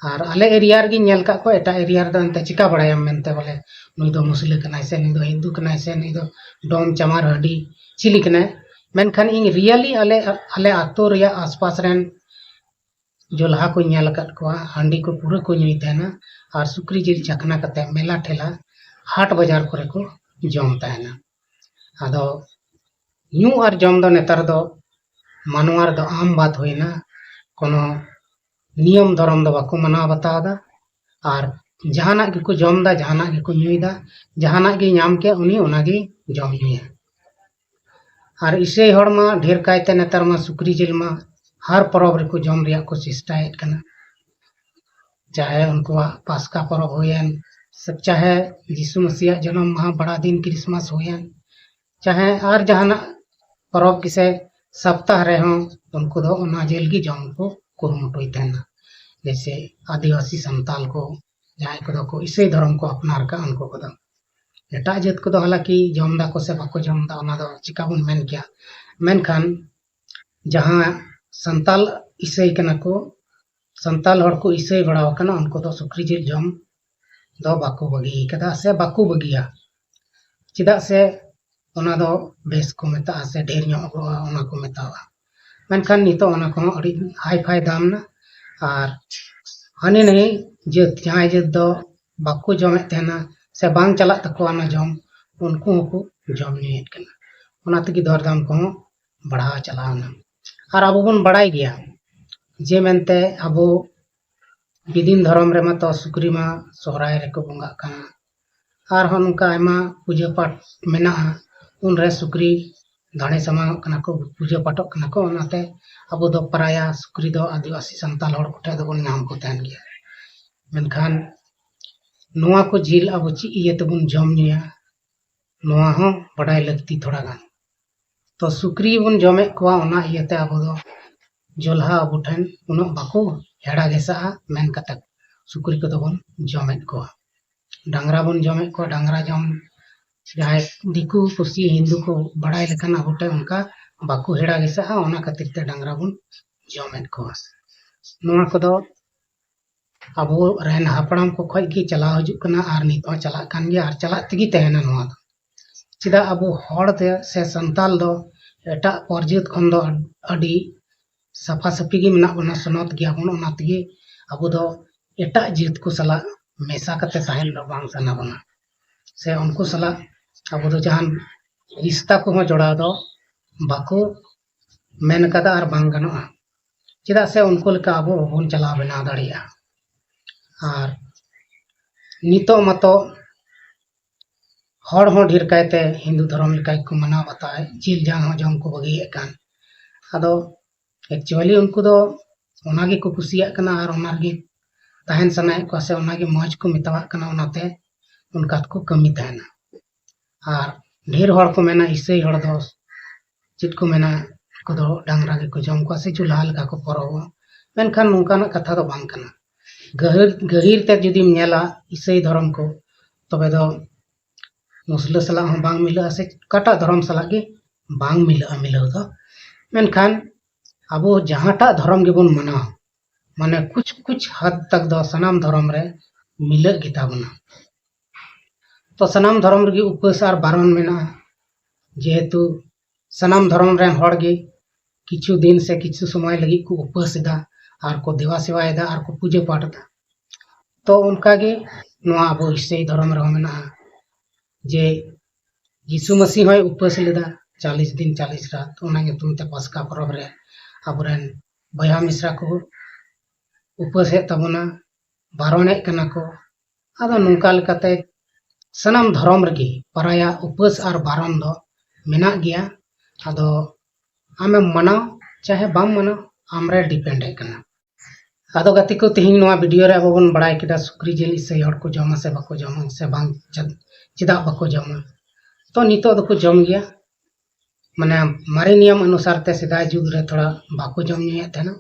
ᱟᱨ ᱟᱞᱮ ᱮᱨᱤᱭᱟ ᱨᱮᱜᱮᱧ ᱧᱮᱞ ᱟᱠᱟᱫ ᱠᱚᱣᱟ, ᱮᱴᱟᱜ ᱮᱨᱤᱭᱟ ᱨᱮᱫᱚ ᱮᱱᱛᱮ ᱪᱤᱠᱟ ᱵᱟᱲᱟᱭᱟᱢ ᱢᱮᱱᱛᱮ, ᱵᱚᱞᱮ ᱱᱩᱭ ᱫᱚ ᱢᱩᱥᱞᱟᱹ ᱠᱟᱱᱟᱭ ᱥᱮ ᱱᱩᱭ ᱫᱚ ᱦᱤᱱᱫᱩ ᱠᱟᱱᱟᱭ ᱥᱮ ᱱᱩᱭ ᱫᱚ ᱰᱚᱢ ᱪᱟᱢᱟᱨ ᱦᱟᱺᱰᱤ ᱪᱤᱞᱤ ᱠᱟᱱᱟᱭ᱾ ᱢᱮᱱᱠᱷᱟᱱ ᱤᱧ ᱨᱤᱭᱮᱞᱤ ᱟᱞᱮ, ᱟᱞᱮ ᱟᱛᱳ ᱨᱮᱭᱟᱜ ᱟᱥᱯᱟᱥ ᱨᱮᱱ ᱡᱚᱞᱦᱟ ᱠᱚᱧ ᱧᱮᱞ ᱟᱠᱟᱫ ᱠᱚᱣᱟ, ᱦᱟᱺᱰᱤ ᱠᱚ ᱯᱩᱨᱟᱹ ᱠᱚ ᱧᱩᱭ ᱛᱟᱦᱮᱱᱟ ᱟᱨ ᱥᱩᱠᱨᱤ ᱡᱤᱞ ᱪᱟᱠᱷᱱᱟ ᱠᱟᱛᱮ ᱢᱮᱞᱟ ᱴᱷᱮᱞᱟ ᱦᱟᱴ ᱵᱟᱡᱟᱨ ᱠᱚᱨᱮ ᱠᱚ ᱡᱚᱢ ᱛᱟᱦᱮᱱᱟ᱾ ᱟᱫᱚ ᱧᱩ ᱟᱨ ᱡᱚᱢ ᱫᱚ ᱱᱮᱛᱟᱨ ᱫᱚ ᱢᱟᱱᱣᱟ ᱨᱮᱫᱚ ᱟᱢ ᱵᱟᱫ ᱦᱩᱭᱱᱟ, ᱠᱳᱱᱳ ᱱᱤᱭᱚᱢ ᱫᱷᱚᱨᱚᱢ ᱫᱚ ᱵᱟᱠᱚ ᱢᱟᱱᱟᱣ ᱵᱟᱛᱟᱣ ᱮᱫᱟ᱾ ᱟᱨ ᱡᱟᱦᱟᱱᱟᱜ ᱜᱮᱠᱚ ᱡᱚᱢ ᱮᱫᱟ, ᱡᱟᱦᱟᱱᱟᱜ ᱜᱮᱠᱚ ᱧᱩᱭᱮᱫᱟ, ᱡᱟᱦᱟᱱᱟᱜ ᱜᱮ ᱧᱟᱢ ᱠᱮᱫ ᱩᱱᱤ ᱚᱱᱟᱜᱮ ᱡᱚᱢ ᱧᱩᱭᱟ᱾ ᱟᱨ ᱤᱥᱟᱹᱭ ᱦᱚᱲ ᱢᱟ ᱰᱷᱮᱨ ᱠᱟᱭᱛᱮ ᱱᱮᱛᱟᱨ ᱢᱟ ᱥᱩᱠᱨᱤ ᱡᱤᱞ ᱢᱟ ᱦᱟᱨ ᱯᱚᱨᱚᱵᱽ ᱨᱮᱠᱚ ᱡᱚᱢ ᱨᱮᱭᱟᱜ ᱠᱚ ᱪᱮᱥᱴᱟᱭᱮᱫ ᱠᱟᱱᱟ᱾ ᱪᱟᱦᱮ ᱩᱱᱠᱩᱣᱟᱜ ᱯᱟᱥᱠᱟ ᱯᱚᱨᱚᱵᱽ ᱦᱩᱭᱮᱱ, ᱥᱮ ᱪᱟᱦᱮ ᱡᱤᱥᱩ ᱢᱟᱹᱥᱤᱭᱟᱜ ᱡᱟᱱᱟᱢ ᱢᱟᱦᱟ, ᱵᱟᱲᱟ ᱫᱤᱱ, ᱠᱨᱤᱥᱢᱟᱥ ᱦᱩᱭᱮᱱ, ᱪᱟᱦᱮ ᱟᱨ ᱡᱟᱦᱟᱱᱟᱜ ᱯᱚᱨᱚᱵᱽ ᱜᱮᱥᱮ ᱥᱚᱯᱛᱟᱦ ᱨᱮᱦᱚᱸ ᱩᱱᱠᱩ ᱫᱚ ᱚᱱᱟ ᱡᱤᱞ ᱜᱮ ᱡᱚᱢ ᱠᱚ ᱠᱩᱨᱩᱢᱩᱴᱩᱭ ᱛᱟᱦᱮᱱᱟ᱾ ᱡᱮᱭᱥᱮ ᱟᱹᱫᱤᱵᱟᱹᱥᱤ ᱥᱟᱱᱛᱟᱞ ᱠᱚ, ᱡᱟᱦᱟᱸᱭ ᱠᱚᱫᱚ ᱠᱚ ᱤᱥᱟᱹᱭ ᱫᱷᱚᱨᱚᱢ ᱠᱚ ᱟᱯᱱᱟᱨ ᱠᱟᱜ, ᱩᱱᱠᱩ ᱠᱚᱫᱚ᱾ ᱮᱴᱟᱜ ᱡᱟᱹᱛ ᱠᱚᱫᱚ ᱦᱟᱞᱟᱠᱤ ᱡᱚᱢ ᱫᱟᱠᱚ ᱥᱮ ᱵᱟᱠᱚ ᱡᱚᱢ ᱫᱟ, ᱚᱱᱟ ᱫᱚ ᱪᱤᱠᱟ ᱵᱚᱱ ᱢᱮᱱ ᱠᱮᱭᱟ᱾ ᱢᱮᱱᱠᱷᱟᱱ ᱡᱟᱦᱟᱸ ᱥᱟᱱᱛᱟᱞ ᱤᱥᱟᱹᱭ ᱠᱟᱱᱟ ᱠᱚ, ᱥᱟᱱᱛᱟᱞ ᱦᱚᱲ ᱠᱚ ᱤᱥᱟᱹᱭ ᱵᱟᱲᱟ ᱟᱠᱟᱱᱟ, ᱩᱱᱠᱩ ᱫᱚ ᱥᱩᱠᱨᱤ ᱡᱤᱞ ᱡᱚᱢ ᱫᱚ ᱵᱟᱠᱚ ᱵᱟᱹᱜᱤ ᱠᱟᱫᱟ ᱥᱮ ᱵᱟᱠᱚ ᱵᱟᱹᱜᱤᱭᱟ᱾ ᱪᱮᱫᱟᱜ ᱥᱮ ᱚᱱᱟ ᱫᱚ ᱵᱮᱥ ᱠᱚ ᱢᱮᱛᱟᱜᱼᱟ ᱥᱮ ᱰᱷᱮᱨ ᱧᱚᱜᱚᱜᱼᱟ, ᱚᱱᱟ ᱠᱚ ᱢᱮᱛᱟᱜᱼᱟ᱾ ᱢᱮᱱᱠᱷᱟᱱ ᱱᱤᱛᱚᱜ ᱚᱱᱟ ᱠᱚᱦᱚᱸ ᱟᱹᱰᱤ ᱦᱟᱭ ᱯᱷᱟᱭ ᱫᱟᱢ ᱱᱟ᱾ ᱟᱨ ᱦᱟᱹᱱᱤ ᱱᱟᱹᱭ ᱡᱟᱹᱛ, ᱡᱟᱦᱟᱸᱭ ᱡᱟᱹᱛ ᱫᱚ ᱵᱟᱠᱚ ᱡᱚᱢᱮᱫ ᱛᱟᱦᱮᱱᱟ ᱥᱮ ᱵᱟᱝ ᱪᱟᱞᱟᱜ ᱛᱟᱠᱚᱣᱟ ᱚᱱᱟ ᱡᱚᱢ, ᱩᱱᱠᱩ ᱦᱚᱸᱠᱚ ᱡᱚᱢ ᱧᱩᱭᱮᱫ ᱠᱟᱱᱟ᱾ ᱚᱱᱟ ᱛᱮᱜᱮ ᱫᱚᱨᱫᱟᱢ ᱠᱚᱦᱚᱸ ᱵᱟᱲᱦᱟᱣ ᱪᱟᱞᱟᱣ ᱮᱱᱟ᱾ ᱟᱨ ᱟᱵᱚ ᱵᱚᱱ ᱵᱟᱲᱟᱭ ᱜᱮᱭᱟ ᱡᱮ ᱢᱮᱱᱛᱮ ᱟᱵᱚ ᱵᱤᱫᱤᱱ ᱫᱷᱚᱨᱚᱢ ᱨᱮᱢᱟ ᱛᱚ ᱥᱩᱠᱨᱤ ᱢᱟ ᱥᱚᱦᱨᱟᱭ ᱨᱮᱠᱚ ᱵᱚᱸᱜᱟᱜ ᱠᱟᱱᱟ, ᱟᱨᱦᱚᱸ ᱱᱚᱝᱠᱟ ᱟᱭᱢᱟ ᱯᱩᱡᱟᱹ ᱯᱟᱴ ᱢᱮᱱᱟᱜᱼᱟ, ᱩᱱᱨᱮ ᱥᱩᱠᱨᱤ ᱫᱟᱲᱮ ᱥᱟᱢᱟᱝᱚᱜ ᱠᱟᱱᱟ ᱠᱚ, ᱯᱩᱡᱟᱹ ᱯᱟᱴᱚᱜ ᱠᱟᱱᱟ ᱠᱚ᱾ ᱚᱱᱟᱛᱮ ᱟᱵᱚ ᱫᱚ ᱯᱨᱟᱭᱟ ᱥᱩᱠᱨᱤ ᱫᱚ ᱟᱹᱫᱤᱵᱟᱹᱥᱤ ᱥᱟᱱᱛᱟᱲ ᱦᱚᱲ ᱠᱚᱴᱷᱮᱱ ᱫᱚᱵᱚᱱ ᱧᱟᱢ ᱠᱚ ᱛᱟᱦᱮᱱ ᱜᱮᱭᱟ᱾ ᱢᱮᱱᱠᱷᱟᱱ ᱱᱚᱣᱟ ᱠᱚ ᱡᱤᱞ ᱟᱵᱚ ᱪᱮᱫ ᱤᱭᱟᱹ ᱛᱮᱵᱚᱱ ᱡᱚᱢ ᱧᱩᱭᱟ, ᱱᱚᱣᱟ ᱦᱚᱸ ᱵᱟᱰᱟᱭ ᱞᱟᱹᱠᱛᱤ ᱛᱷᱚᱲᱟ ᱜᱟᱱ᱾ ᱛᱚ ᱥᱩᱠᱨᱤ ᱵᱚᱱ ᱡᱚᱢᱮᱫ ᱠᱚᱣᱟ, ᱚᱱᱟ ᱤᱭᱟᱹᱛᱮ ᱟᱵᱚ ᱫᱚ ᱡᱚᱞᱦᱟ ᱟᱵᱚ ᱴᱷᱮᱱ ᱩᱱᱟᱹᱜ ᱵᱟᱠᱚ ᱦᱮᱲᱟ ᱜᱷᱮᱥᱟᱜᱼᱟ ᱢᱮᱱ ᱠᱟᱛᱮ ᱥᱩᱠᱨᱤ ᱠᱚᱫᱚ ᱵᱚᱱ ᱡᱚᱢᱮᱫ ᱠᱚᱣᱟ᱾ ᱰᱟᱝᱨᱟ ᱵᱚᱱ ᱡᱚᱢᱮᱫ ᱠᱚᱣᱟ, ᱰᱟᱝᱨᱟ ᱡᱚᱢ ᱡᱟᱦᱟᱸᱭ ᱫᱤᱠᱩ ᱯᱩᱥᱤ ᱦᱤᱱᱫᱩ ᱠᱚ ᱵᱟᱲᱟᱭ ᱞᱮᱠᱷᱟᱱ ᱟᱵᱚ ᱴᱷᱮᱱ ᱚᱱᱠᱟ ᱵᱟᱠᱚ ᱦᱮᱲᱟ ᱜᱷᱮᱥᱟᱜᱼᱟ, ᱚᱱᱟ ᱠᱷᱟᱹᱛᱤᱨ ᱛᱮ ᱰᱟᱝᱨᱟ ᱵᱚᱱ ᱡᱚᱢᱮᱫ ᱠᱚᱣᱟ᱾ ᱱᱚᱣᱟ ᱠᱚᱫᱚ ᱟᱵᱚ ᱨᱮᱱ ᱦᱟᱯᱲᱟᱢ ᱠᱚ ᱠᱷᱚᱱ ᱜᱮ ᱪᱟᱞᱟᱣ ᱦᱤᱡᱩᱜ ᱠᱟᱱᱟ ᱟᱨ ᱱᱤᱛ ᱦᱚᱸ ᱪᱟᱞᱟᱜ ᱠᱟᱱ ᱜᱮᱭᱟ ᱟᱨ ᱪᱟᱞᱟᱜ ᱛᱮᱜᱮ ᱛᱟᱦᱮᱱᱟ ᱱᱚᱣᱟ ᱫᱚ᱾ ᱪᱮᱫᱟᱜ ᱟᱵᱚ ᱦᱚᱲ ᱛᱮ ᱥᱮ ᱥᱟᱱᱛᱟᱞ ᱫᱚ ᱮᱴᱟᱜ ᱯᱚᱨ ᱡᱟᱹᱛ ᱠᱷᱚᱱ ᱫᱚ ᱟᱹᱰᱤ ᱥᱟᱯᱷᱟ ᱥᱟᱹᱯᱷᱤ ᱜᱮ ᱢᱮᱱᱟᱜ ᱵᱚᱱᱟ, ᱥᱚᱱᱚᱛ ᱜᱮᱭᱟ ᱵᱚᱱ, ᱚᱱᱟ ᱛᱮᱜᱮ ᱟᱵᱚ ᱫᱚ ᱮᱴᱟᱜ ᱡᱟᱹᱛ ᱠᱚ ᱥᱟᱞᱟᱜ ᱢᱮᱥᱟ ᱠᱟᱛᱮ ᱛᱟᱦᱮᱱ ᱫᱚ ᱵᱟᱝ ᱥᱟᱱᱟ ᱵᱚᱱᱟ, ᱥᱮ ᱩᱱᱠᱩ ᱥᱟᱞᱟᱜ ᱟᱵᱚ ᱫᱚ ᱡᱟᱦᱟᱱ ᱨᱤᱥᱛᱟ ᱠᱚᱦᱚᱸ ᱡᱚᱲᱟᱣ ᱫᱚ ᱵᱟᱠᱚ ᱢᱮᱱ ᱠᱟᱫᱟ ᱟᱨ ᱵᱟᱝ ᱜᱟᱱᱚᱜᱼᱟ᱾ ᱪᱮᱫᱟᱜ ᱥᱮ ᱩᱱᱠᱩ ᱞᱮᱠᱟ ᱟᱵᱚ ᱵᱟᱵᱚᱱ ᱪᱟᱞᱟᱣ ᱵᱮᱱᱟᱣ ᱫᱟᱲᱮᱭᱟᱜᱼᱟ᱾ ᱟᱨ ᱱᱤᱛᱚᱜ ᱢᱟᱛᱚ ᱦᱚᱲ ᱦᱚᱸ ᱰᱷᱮᱨ ᱠᱟᱭᱛᱮ ᱦᱤᱱᱫᱩ ᱫᱷᱚᱨᱚᱢ ᱞᱮᱠᱟ ᱜᱮᱠᱚ ᱢᱟᱱᱟᱣ ᱵᱟᱛᱟᱣᱮᱫ, ᱡᱤᱞ ᱡᱟᱝ ᱦᱚᱸ ᱡᱚᱢ ᱠᱚ ᱵᱟᱹᱜᱤᱭᱮᱫ ᱠᱟᱱ᱾ ᱟᱫᱚ actually ᱩᱱᱠᱩ ᱫᱚ ᱚᱱᱟ ᱜᱮᱠᱚ ᱠᱩᱥᱤᱭᱟᱜ ᱠᱟᱱᱟ ᱟᱨ ᱚᱱᱟ ᱨᱮᱜᱮ ᱛᱟᱦᱮᱱ ᱥᱟᱱᱟᱭᱮᱫ ᱠᱚᱣᱟ, ᱥᱮ ᱚᱱᱟ ᱜᱮ ᱢᱚᱡᱽ ᱠᱚ ᱢᱮᱛᱟᱣᱟᱜ ᱠᱟᱱᱟ, ᱚᱱᱟᱛᱮ ᱚᱱᱠᱟ ᱛᱮᱠᱚ ᱠᱟᱹᱢᱤ ᱛᱟᱦᱮᱱᱟ᱾ ᱟᱨ ᱰᱷᱮᱨ ᱦᱚᱲ ᱠᱚ ᱢᱮᱱᱟ ᱤᱥᱟᱹᱭ ᱦᱚᱲ ᱫᱚ ᱪᱮᱫ ᱠᱚ ᱢᱮᱱᱟ, ᱩᱱᱠᱩ ᱫᱚ ᱰᱟᱝᱨᱟ ᱜᱮᱠᱚ ᱡᱚᱢ ᱠᱚᱣᱟ ᱥᱮ ᱪᱩᱞᱦᱟ ᱞᱮᱠᱟ ᱠᱚ ᱯᱚᱨᱚᱵᱚᱜᱼᱟ, ᱢᱮᱱᱠᱷᱟᱱ ᱱᱚᱝᱠᱟᱱᱟᱜ ᱠᱟᱛᱷᱟ ᱫᱚ ᱵᱟᱝ ᱠᱟᱱᱟ᱾ ᱜᱟᱹᱦᱤᱨ ᱜᱟᱹᱦᱤᱨ ᱛᱮ ᱡᱩᱫᱤᱢ ᱧᱮᱞᱟ ᱤᱥᱟᱹᱭ ᱫᱷᱚᱨᱚᱢ ᱠᱚ, ᱛᱚᱵᱮ ᱫᱚ ᱢᱩᱥᱞᱟᱹ ᱥᱟᱞᱟᱜ ᱦᱚᱸ ᱵᱟᱝ ᱢᱤᱞᱟᱹᱜᱼᱟ, ᱥᱮ ᱚᱠᱟᱴᱟᱜ ᱫᱷᱚᱨᱚᱢ ᱥᱟᱞᱟᱜ ᱜᱮ ᱵᱟᱝ ᱢᱤᱞᱟᱹᱜᱼᱟ ᱢᱤᱞᱟᱹᱣ ᱫᱚ᱾ ᱢᱮᱱᱠᱷᱟᱱ ᱟᱵᱚ ᱡᱟᱦᱟᱸᱴᱟᱜ ᱫᱷᱚᱨᱚᱢ ᱜᱮᱵᱚᱱ ᱢᱟᱱᱟᱣ, ᱢᱟᱱᱮ ᱠᱩᱪ ᱠᱩᱪ ᱦᱟᱫ ᱛᱟᱠ ᱫᱚ ᱥᱟᱱᱟᱢ ᱫᱷᱚᱨᱚᱢ ᱨᱮ ᱢᱤᱞᱟᱹᱜ ᱜᱮᱛᱟ ᱵᱚᱱᱟ᱾ ᱛᱚ ᱥᱟᱱᱟᱢ ᱫᱷᱚᱨᱚᱢ ᱨᱮᱜᱮ ᱩᱯᱟᱹᱥ ᱟᱨ ᱵᱟᱨᱚᱱ ᱢᱮᱱᱟᱜᱼᱟ, ᱡᱮᱦᱮᱛᱩ ᱥᱟᱱᱟᱢ ᱫᱷᱚᱨᱚᱢ ᱨᱮᱱ ᱦᱚᱲ ᱜᱮ ᱠᱤᱪᱷᱩ ᱫᱤᱱ ᱥᱮ ᱠᱤᱪᱷᱩ ᱥᱚᱢᱚᱭ ᱞᱟᱹᱜᱤᱫ ᱠᱚ ᱩᱯᱟᱹᱥ ᱮᱫᱟ ᱟᱨ ᱠᱚ ᱫᱮᱵᱟ ᱥᱮᱵᱟᱭᱮᱫᱟ ᱟᱨ ᱠᱚ ᱯᱩᱡᱟᱹ ᱯᱟᱴ ᱮᱫᱟ᱾ ᱛᱚ ᱚᱱᱠᱟᱜᱮ ᱱᱚᱣᱟ ᱟᱵᱚ ᱤᱥᱟᱹᱭ ᱫᱷᱚᱨᱚᱢ ᱨᱮᱦᱚᱸ ᱢᱮᱱᱟᱜᱼᱟ ᱡᱮ ᱡᱤᱥᱩ ᱢᱟᱹᱥᱤ ᱦᱚᱸᱭ ᱩᱯᱟᱹᱥ ᱞᱮᱫᱟ ᱪᱟᱞᱤᱥ ᱫᱤᱱ ᱪᱟᱞᱤᱥ ᱨᱟᱛ᱾ ᱚᱱᱟ ᱧᱩᱛᱩᱢ ᱛᱮ ᱯᱟᱥᱠᱟ ᱯᱚᱨᱚᱵᱽ ᱨᱮ ᱟᱵᱚᱨᱮᱱ ᱵᱚᱭᱦᱟ ᱢᱤᱥᱨᱟ ᱠᱚ ᱩᱯᱟᱹᱥᱮᱫ ᱛᱟᱵᱚᱱᱟ, ᱵᱟᱨᱚᱱᱮᱫ ᱠᱟᱱᱟ ᱠᱚ᱾ ᱟᱫᱚ ᱱᱚᱝᱠᱟ ᱞᱮᱠᱟᱛᱮ ᱥᱟᱱᱟᱢ ᱫᱷᱚᱨᱚᱢ ᱨᱮᱜᱮ ᱯᱟᱨᱟᱭᱟ ᱩᱯᱟᱹᱥ ᱟᱨ ᱵᱟᱨᱚᱱ ᱫᱚ ᱢᱮᱱᱟᱜ ᱜᱮᱭᱟ᱾ ᱟᱫᱚ ᱟᱢᱮᱢ ᱢᱟᱱᱟᱣ ᱪᱟᱦᱮ ᱵᱟᱢ ᱢᱟᱱᱟᱣ, ᱟᱢᱨᱮ ᱰᱤᱯᱮᱱᱰᱮᱫ ᱠᱟᱱᱟ᱾ ᱟᱫᱚ ᱜᱟᱛᱮ ᱠᱚ, ᱛᱮᱦᱮᱧ ᱱᱚᱣᱟ ᱵᱷᱤᱰᱤᱭᱳ ᱨᱮ ᱟᱵᱚ ᱵᱚᱱ ᱵᱟᱲᱟᱭ ᱠᱮᱫᱟ ᱥᱩᱠᱨᱤ ᱡᱤᱞ ᱤᱥᱟᱹᱭ ᱦᱚᱲ ᱠᱚ ᱡᱚᱢᱟ ᱥᱮ ᱵᱟᱠᱚ ᱡᱚᱢᱟ, ᱥᱮ ᱵᱟᱝ, ᱪᱮᱫ-, ᱪᱮᱫᱟᱜ ᱵᱟᱠᱚ ᱡᱚᱢᱟ᱾ ᱛᱚ ᱱᱤᱛᱚᱜ ᱫᱚᱠᱚ ᱡᱚᱢ ᱜᱮᱭᱟ, ᱢᱟᱱᱮ ᱢᱟᱨᱮ ᱱᱤᱭᱚᱢ ᱚᱱᱩᱥᱟᱨ ᱛᱮ ᱥᱮᱫᱟᱭ ᱡᱩᱜᱽ ᱨᱮ ᱛᱷᱚᱲᱟ ᱵᱟᱠᱚ ᱡᱚᱢ ᱧᱩᱭᱮᱫ ᱛᱟᱦᱮᱱᱟ᱾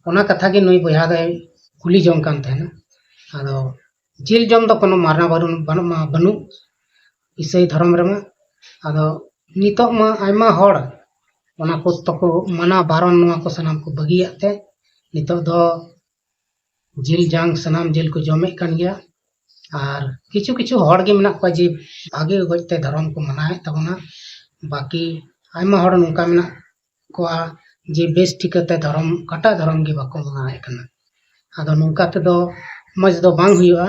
ᱚᱱᱟ ᱠᱟᱛᱷᱟ ᱜᱮ ᱱᱩᱭ ᱵᱚᱭᱦᱟ ᱫᱚᱭ ᱠᱩᱞᱤ ᱡᱚᱝ ᱠᱟᱱ ᱛᱟᱦᱮᱱᱟ᱾ ᱟᱫᱚ ᱡᱤᱞ ᱡᱚᱢ ᱫᱚ ᱠᱳᱱᱳ ᱢᱟᱱᱟ ᱵᱟᱹᱱᱩᱜ, ᱵᱟᱹᱱᱩᱜ ᱢᱟ ᱵᱟᱹᱱᱩᱜ ᱤᱥᱟᱹᱭ ᱫᱷᱚᱨᱚᱢ ᱨᱮᱢᱟ᱾ ᱟᱫᱚ ᱱᱤᱛᱚᱜ ᱢᱟ ᱟᱭᱢᱟ ᱦᱚᱲ ᱚᱱᱟ ᱠᱚ ᱛᱚᱠᱚ ᱢᱟᱱᱟ ᱵᱟᱨᱚᱱ, ᱱᱚᱣᱟ ᱠᱚ ᱥᱟᱱᱟᱢ ᱠᱚ ᱵᱟᱹᱜᱤᱭᱟᱜ ᱛᱮ ᱱᱤᱛᱚᱜ ᱫᱚ ᱡᱤᱞ ᱡᱟᱝ ᱥᱟᱱᱟᱢ ᱡᱤᱞ ᱠᱚ ᱡᱚᱢᱮᱫ ᱠᱟᱱ ᱜᱮᱭᱟ᱾ ᱟᱨ ᱠᱤᱪᱷᱩ ᱠᱤᱪᱷᱩ ᱦᱚᱲ ᱜᱮ ᱢᱮᱱᱟᱜ ᱠᱚᱣᱟ ᱡᱮ ᱵᱷᱟᱜᱮ ᱚᱠᱚᱡ ᱛᱮ ᱫᱷᱚᱨᱚᱢ ᱠᱚ ᱢᱟᱱᱟᱣᱮᱫ ᱛᱟᱵᱚᱱᱟ᱾ ᱵᱟᱹᱠᱤ ᱟᱭᱢᱟ ᱦᱚᱲ ᱱᱚᱝᱠᱟ ᱢᱮᱱᱟᱜ ᱠᱚᱣᱟ ᱡᱮ ᱵᱮᱥ ᱴᱷᱤᱠᱟᱹᱛᱮ ᱫᱷᱚᱨᱚᱢ, ᱚᱠᱟᱴᱟᱜ ᱫᱷᱚᱨᱚᱢ ᱜᱮ ᱵᱟᱠᱚ ᱢᱟᱱᱟᱣᱮᱫ ᱠᱟᱱᱟ᱾ ᱟᱫᱚ ᱱᱚᱝᱠᱟ ᱛᱮᱫᱚ ᱢᱚᱡᱽ ᱫᱚ ᱵᱟᱝ ᱦᱩᱭᱩᱜᱼᱟ,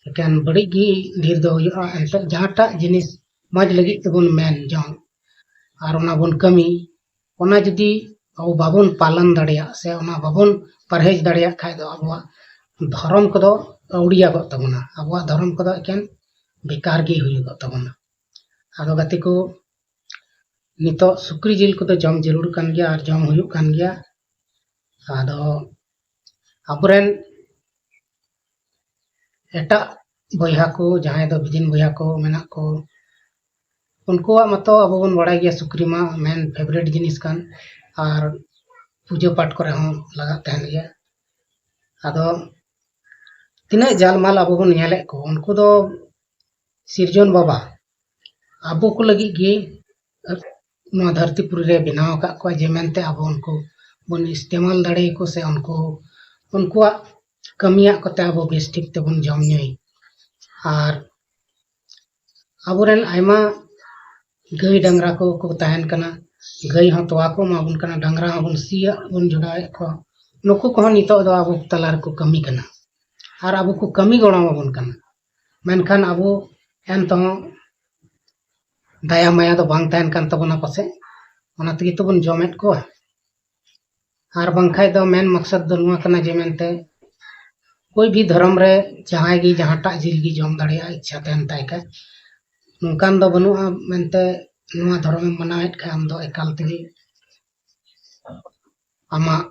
ᱮᱠᱮᱱ ᱵᱟᱹᱲᱤᱡ ᱜᱮ ᱰᱷᱮᱨ ᱫᱚ ᱦᱩᱭᱩᱜᱼᱟ᱾ ᱮᱱᱛᱮ ᱡᱟᱦᱟᱸᱴᱟᱜ ᱡᱤᱱᱤᱥ ᱢᱚᱡᱽ ᱞᱟᱹᱜᱤᱫ ᱛᱮᱵᱚᱱ ᱢᱮᱱ ᱡᱚᱝ ᱟᱨ ᱚᱱᱟ ᱵᱚᱱ ᱠᱟᱹᱢᱤ, ᱚᱱᱟ ᱡᱩᱫᱤ ᱟᱵᱚ ᱵᱟᱵᱚᱱ ᱯᱟᱞᱚᱱ ᱫᱟᱲᱮᱭᱟᱜ ᱥᱮ ᱚᱱᱟ ᱵᱟᱵᱚᱱ ᱯᱟᱨᱦᱮᱡᱽ ᱫᱟᱲᱮᱭᱟᱜ ᱠᱷᱟᱡ ᱫᱚ ᱟᱵᱚᱣᱟᱜ ᱫᱷᱚᱨᱚᱢ ᱠᱚᱫᱚ ᱟᱹᱣᱲᱤᱭᱟᱜᱚᱜ ᱛᱟᱵᱚᱱᱟ, ᱟᱵᱚᱣᱟᱜ ᱫᱷᱚᱨᱚᱢ ᱠᱚᱫᱚ ᱮᱠᱮᱱ ᱵᱮᱠᱟᱨ ᱜᱮ ᱦᱩᱭᱩᱜᱚᱜ ᱛᱟᱵᱚᱱᱟ᱾ ᱟᱫᱚ ᱜᱟᱛᱮ ᱠᱚ, ᱱᱤᱛᱚᱜ ᱥᱩᱠᱨᱤ ᱡᱤᱞ ᱠᱚᱫᱚ ᱡᱚᱢ ᱡᱟᱹᱨᱩᱲ ᱠᱟᱱ ᱜᱮᱭᱟ ᱟᱨ ᱡᱚᱢ ᱦᱩᱭᱩᱜ ᱠᱟᱱ ᱜᱮᱭᱟ᱾ ᱟᱫᱚ ᱟᱵᱚᱨᱮᱱ ᱮᱴᱟᱜ ᱵᱚᱭᱦᱟ ᱠᱚ, ᱡᱟᱦᱟᱸᱭ ᱫᱚ ᱵᱤᱫᱤᱱ ᱵᱚᱭᱦᱟ ᱠᱚ ᱢᱮᱱᱟᱜ ᱠᱚ, ᱩᱱᱠᱩᱣᱟᱜ ᱢᱟᱛᱚ ᱟᱵᱚ ᱵᱚᱱ ᱵᱟᱲᱟᱭ ᱜᱮᱭᱟ, ᱥᱩᱠᱨᱤ ᱢᱟ ᱢᱮᱱ ᱯᱷᱮᱵᱟᱨᱤᱴ ᱡᱤᱱᱤᱥ ᱠᱟᱱ, ᱟᱨ ᱯᱩᱡᱟᱹ ᱯᱟᱴ ᱠᱚᱨᱮ ᱦᱚᱸ ᱞᱟᱜᱟᱜ ᱛᱟᱦᱮᱱ ᱜᱮᱭᱟ᱾ ᱟᱫᱚ ᱛᱤᱱᱟᱹᱜ ᱡᱟᱞᱢᱟᱞ ᱟᱵᱚ ᱵᱚᱱ ᱧᱮᱞᱮᱫ ᱠᱚ, ᱩᱱᱠᱩ ᱫᱚ ᱥᱤᱨᱡᱚᱱ ᱵᱟᱵᱟ ᱟᱵᱚ ᱠᱚ ᱞᱟᱹᱜᱤᱫ ᱜᱮ ᱱᱚᱣᱟ ᱫᱷᱟᱹᱨᱛᱤ ᱯᱩᱨᱤ ᱨᱮ ᱵᱮᱱᱟᱣ ᱟᱠᱟᱫ ᱠᱚᱣᱟ, ᱡᱮ ᱢᱮᱱᱛᱮ ᱟᱵᱚ ᱩᱱᱠᱩ ᱵᱚᱱ ᱤᱥᱛᱮᱢᱟᱞ ᱫᱟᱲᱮᱭᱟᱠᱚ ᱥᱮ ᱩᱱᱠᱩ, ᱩᱱᱠᱩᱣᱟᱜ ᱠᱟᱹᱢᱤᱭᱟᱜ ᱠᱚᱛᱮ ᱟᱵᱚ ᱵᱮᱥ ᱴᱷᱤᱠ ᱛᱮᱵᱚᱱ ᱡᱚᱢ ᱧᱩᱭ᱾ ᱟᱨ ᱟᱵᱚᱨᱮᱱ ᱟᱭᱢᱟ ᱜᱟᱹᱭ ᱰᱟᱝᱨᱟ ᱠᱚ ᱠᱚ ᱛᱟᱦᱮᱱ ᱠᱟᱱᱟ, ᱜᱟᱹᱭ ᱦᱚᱸ ᱛᱚᱣᱟ ᱠᱚ ᱮᱢᱟ ᱵᱚᱱ ᱠᱟᱱᱟ, ᱰᱟᱝᱨᱟ ᱦᱚᱸᱵᱚᱱ ᱥᱤᱭᱟᱜ ᱵᱚᱱ ᱡᱚᱲᱟᱣᱮᱫ ᱠᱚᱣᱟ, ᱱᱩᱠᱩ ᱠᱚᱦᱚᱸ ᱱᱤᱛᱚᱜ ᱫᱚ ᱟᱵᱚ ᱛᱟᱞᱟ ᱨᱮᱠᱚ ᱠᱟᱹᱢᱤ ᱠᱟᱱᱟ ᱟᱨ ᱟᱵᱚ ᱠᱚ ᱠᱟᱹᱢᱤ ᱜᱚᱲᱚ ᱟᱵᱚᱱ ᱠᱟᱱᱟ᱾ ᱢᱮᱱᱠᱷᱟᱱ ᱟᱵᱚ ᱮᱱ ᱛᱮᱦᱚᱸ ᱫᱟᱭᱟ ᱢᱟᱭᱟ ᱫᱚ ᱵᱟᱝ ᱛᱟᱦᱮᱱ ᱠᱟᱱ ᱛᱟᱵᱚᱱᱟ ᱯᱟᱥᱮᱡ, ᱚᱱᱟ ᱛᱮᱜᱮ ᱛᱚᱵᱚᱱ ᱡᱚᱢᱮᱫ ᱠᱚᱣᱟ᱾ ᱟᱨ ᱵᱟᱝᱠᱷᱟᱡ ᱫᱚ ᱢᱮᱱ ᱢᱚᱠᱥᱚᱫ ᱫᱚ ᱱᱚᱣᱟ ᱠᱟᱱᱟ ᱡᱮ ᱢᱮᱱᱛᱮ ᱠᱳᱭ ᱵᱷᱤ ᱫᱷᱚᱨᱚᱢ ᱨᱮ ᱡᱟᱦᱟᱸᱭ ᱜᱮ ᱡᱟᱦᱟᱸᱴᱟᱜ ᱡᱤᱞ ᱜᱮ ᱡᱚᱢ ᱫᱟᱲᱮᱭᱟᱜᱼᱟ, ᱤᱪᱪᱷᱟ ᱛᱟᱦᱮᱱ ᱛᱟᱭ ᱠᱷᱟᱡ, ᱱᱚᱝᱠᱟᱱ ᱫᱚ ᱵᱟᱹᱱᱩᱜᱼᱟ ᱢᱮᱱᱛᱮ ᱱᱚᱣᱟ ᱫᱷᱚᱨᱚᱢᱮᱢ ᱢᱟᱱᱟᱣᱮᱫ ᱠᱷᱟᱡ ᱟᱢ ᱫᱚ ᱮᱠᱟᱞ ᱛᱮᱜᱮ ᱟᱢᱟᱜ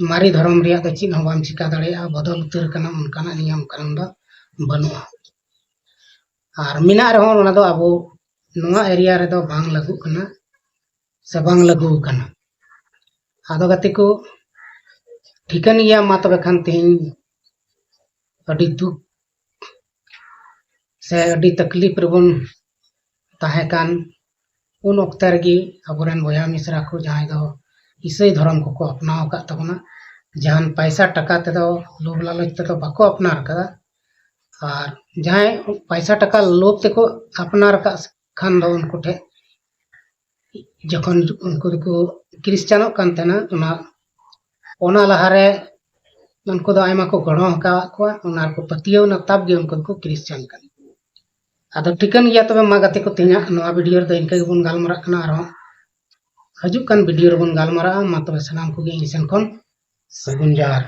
ᱢᱟᱨᱮ ᱫᱷᱚᱨᱚᱢ ᱨᱮᱭᱟᱜ ᱫᱚ ᱪᱮᱫ ᱦᱚᱸ ᱵᱟᱢ ᱪᱤᱠᱟ ᱫᱟᱲᱮᱭᱟᱜᱼᱟ, ᱵᱚᱫᱚᱞ ᱩᱛᱟᱹᱨ ᱠᱟᱱᱟ, ᱚᱱᱠᱟᱱᱟᱜ ᱱᱤᱭᱚᱢ ᱠᱟᱱᱩᱱ ᱫᱚ ᱵᱟᱹᱱᱩᱜᱼᱟ᱾ ᱟᱨ ᱢᱮᱱᱟᱜ ᱨᱮᱦᱚᱸ ᱚᱱᱟ ᱫᱚ ᱟᱵᱚ ᱱᱚᱣᱟ ᱮᱨᱤᱭᱟ ᱨᱮᱫᱚ ᱵᱟᱝ ᱞᱟᱹᱜᱩᱜ ᱠᱟᱱᱟ ᱥᱮ ᱵᱟᱝ ᱞᱟᱹᱜᱩ ᱟᱠᱟᱱᱟ᱾ ᱟᱫᱚ ᱜᱟᱛᱮ ᱠᱚ, ᱴᱷᱤᱠᱟᱹᱱ ᱜᱮᱭᱟ, ᱢᱟ ᱛᱚᱵᱮ ᱠᱷᱟᱱ ᱛᱮᱦᱮᱧ ᱟᱹᱰᱤ ᱫᱩᱠ ᱥᱮ ᱟᱹᱰᱤ ᱛᱟᱠᱞᱤᱯ ᱨᱮᱵᱚᱱ ᱛᱟᱦᱮᱸ ᱠᱟᱱ ᱩᱱ ᱚᱠᱛᱮ ᱨᱮᱜᱮ ᱟᱵᱚᱨᱮᱱ ᱵᱚᱭᱦᱟ ᱢᱤᱥᱨᱟ ᱠᱚ ᱡᱟᱦᱟᱸᱭ ᱫᱚ ᱤᱥᱟᱹᱭ ᱫᱷᱚᱨᱚᱢ ᱠᱚᱠᱚ ᱟᱯᱱᱟᱣ ᱟᱠᱟᱫ ᱛᱟᱵᱚᱱᱟ, ᱡᱟᱦᱟᱱ ᱯᱟᱭᱥᱟ ᱴᱟᱠᱟ ᱛᱮᱫᱚ, ᱞᱳᱵᱷ ᱞᱟᱞᱚᱪ ᱛᱮᱫᱚ ᱵᱟᱠᱚ ᱟᱯᱱᱟᱨ ᱟᱠᱟᱫᱟ᱾ ᱟᱨ ᱡᱟᱦᱟᱸᱭ ᱯᱟᱭᱥᱟ ᱴᱟᱠᱟ ᱞᱳᱵᱷ ᱛᱮᱠᱚ ᱟᱯᱱᱟᱨ ᱟᱠᱟᱫ ᱠᱷᱟᱱ ᱫᱚ ᱩᱱᱠᱩ ᱴᱷᱮᱱ ᱡᱚᱠᱷᱚᱱ ᱩᱱᱠᱩ ᱫᱚᱠᱚ ᱠᱷᱨᱤᱥᱪᱟᱱᱚᱜ ᱠᱟᱱ ᱛᱟᱦᱮᱱᱟ, ᱚᱱᱟ ᱚᱱᱟ ᱞᱟᱦᱟᱨᱮ ᱩᱱᱠᱩ ᱫᱚ ᱟᱭᱢᱟ ᱠᱚ ᱜᱚᱲᱚ ᱟᱠᱟᱫ ᱠᱚᱣᱟ, ᱚᱱᱟ ᱨᱮᱠᱚ ᱯᱟᱹᱛᱭᱟᱹᱣ ᱮᱱᱟ, ᱛᱟᱵ ᱜᱮ ᱩᱱᱠᱩ ᱫᱚᱠᱚ ᱠᱷᱨᱤᱥᱪᱟᱱ ᱠᱟᱱᱟ᱾ ᱟᱫᱚ ᱴᱷᱤᱠᱟᱹᱱ ᱜᱮᱭᱟ ᱛᱚᱵᱮ, ᱢᱟ ᱜᱟᱛᱮ ᱠᱚ, ᱛᱮᱦᱮᱧᱟᱜ ᱱᱚᱣᱟ ᱵᱷᱤᱰᱤᱭᱳ ᱨᱮᱫᱚ ᱤᱱᱠᱟᱹ ᱜᱮᱵᱚᱱ ᱜᱟᱞᱢᱟᱨᱟᱜ ᱠᱟᱱᱟ᱾ ᱟᱨᱦᱚᱸ ᱦᱤᱡᱩᱜ ᱠᱟᱱ ᱵᱷᱤᱰᱤᱭᱳ ᱨᱮᱵᱚᱱ ᱜᱟᱞᱢᱟᱨᱟᱜᱼᱟ᱾ ᱢᱟ ᱛᱚᱵᱮ ᱥᱟᱱᱟᱢ ᱠᱚᱜᱮ ᱤᱧ ᱥᱮᱱ ᱠᱷᱚᱱ ᱥᱟᱹᱜᱩᱱ ᱡᱚᱦᱟᱨ᱾